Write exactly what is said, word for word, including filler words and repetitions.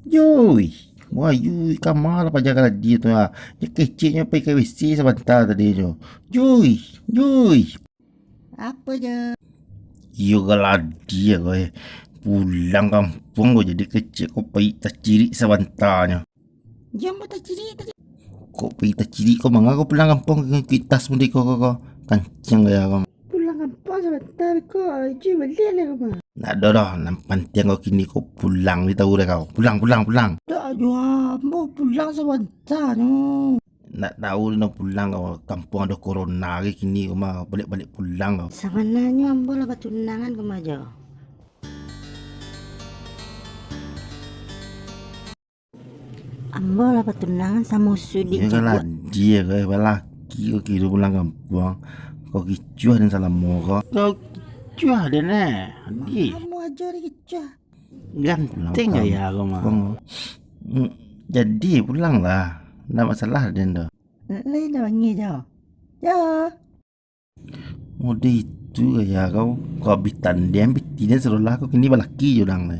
Joi, wayuh, kama lah paja ka Ladia tu, ha. Nyo keceknyo pai ka W C sabanta tadi tu. Joi, joi. Apo jo? Iyo ka Ladia ko, eh. Pulang kampuang ko jadi kecek ko pai tacirik sabanta nyo. Jan batacirik tadi. Kok pai tacirik ko, manga ko pulang kampuang ka kitas mudi ko, ko, ko. Kancang gaya ko. Pulang kampuang sabanta ko, ijin baliak lah ko, mah. Ndak ado doh, nan pantiang ko kini ko pulang, di tahu deh kau. Pulang, pulang, pulang. Dak jo ambo pulang sabanta nyo. Ndak tahu deh no pulang ko, kampuang ado corona lagi kini ko mah, baliak-baliak pulang ko. Sabananyo ambo lah batunangan ko mah jo. Ambo lah batunangan samo Sudik. Iyo ka Ladia ko, eh, balaki ko kiro pulang kampuang. Kau kicuah den salamo ko. Kau kicuah den, eh, Adi. Kamu ajo dikicuah. Ganteng gaya ko mah. Hmm, jadi pulang lah. Ndak masalah den tu. Lai dah bangih jo. Jo. Mode itu gaya kau. Kau abih tandiang, abih tinian sadolah kau kini balaki jo urang lai.